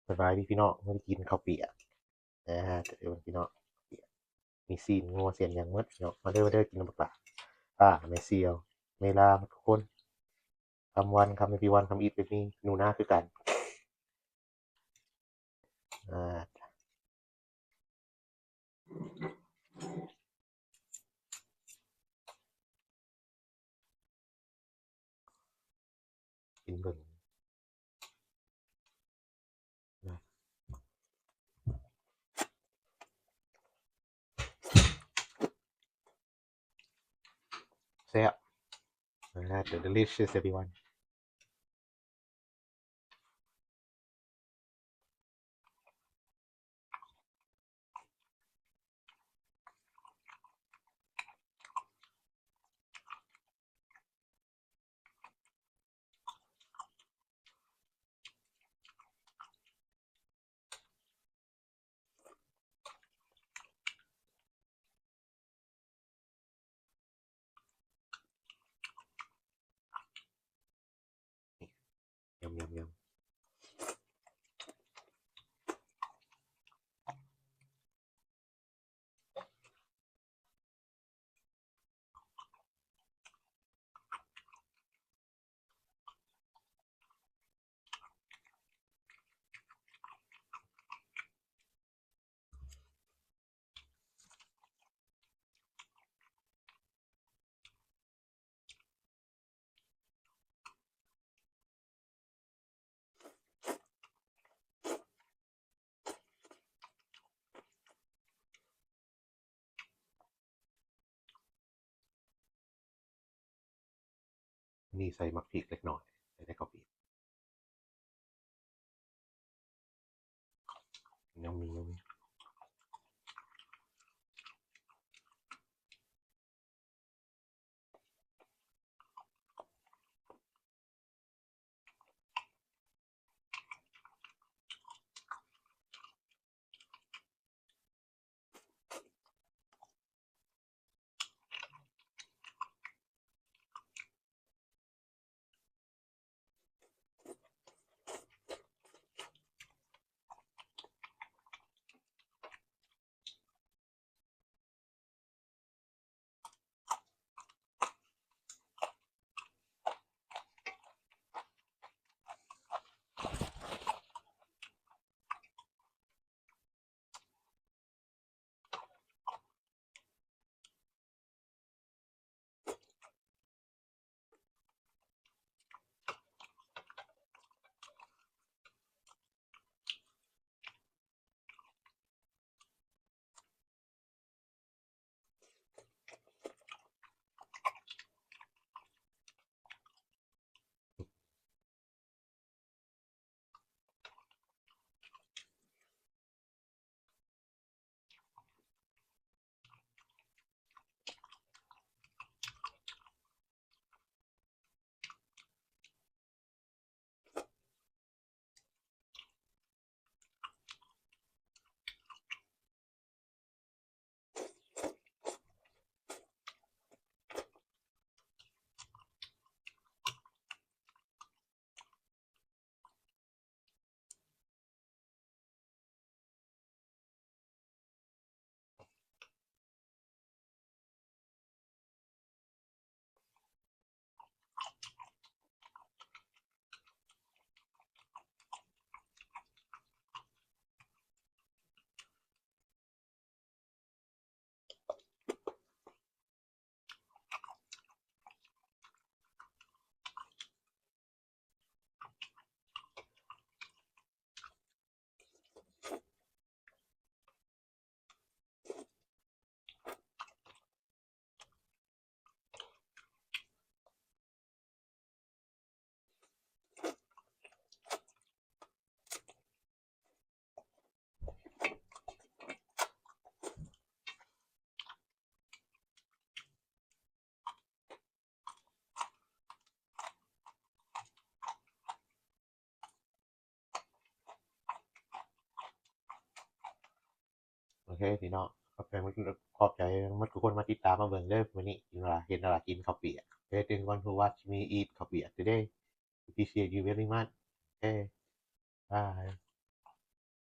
ສະບາຍດີພີ່ນ້ອງ ມື້ນີ້ກິນເຂົ້າປຽກ ອ່າ ເດີພີ່ນ້ອງ ມີຊີ້ນງົວຊີ້ນຫຍັງໝົດພີ່ນ້ອງ ມາເດີ ມາເດີ ກິນນຳບັກຫຼ້າ ອ່າ ແມ່ສ່ຽວ ແມ່ລາ ໝົດທຸກຄົນ ຄຳວັນ ຄຳເອວີວັນ ຄຳອີດ ແບບນີ້ ໜູນາຄືກັນ ອ່າ ກິນເບິ່ງ ແຊບ delicious everyone. ນີ້ໃສ່ໝາກພິກເລັກນ້ອຍ ໃສ່ໃນເຂົ້າປຽກ ຍຳມີ ຍຳມີ.ໂອເຄພີ່ນ້ອງ ຂອບໃຈໝົດ ຂອບໃຈໝົດທຸກຄົນມາຕິດຕາມມາເບິ່ງເດີ. ມື້ນີ້ກິນເວລາ ເຫັນເວລາກິນເຂົ້າປຽກ. Thank you everyone who watch me eat ເຂົ້າປຽກ today. Appreciate you very much. ໂອເຄ ບາຍ.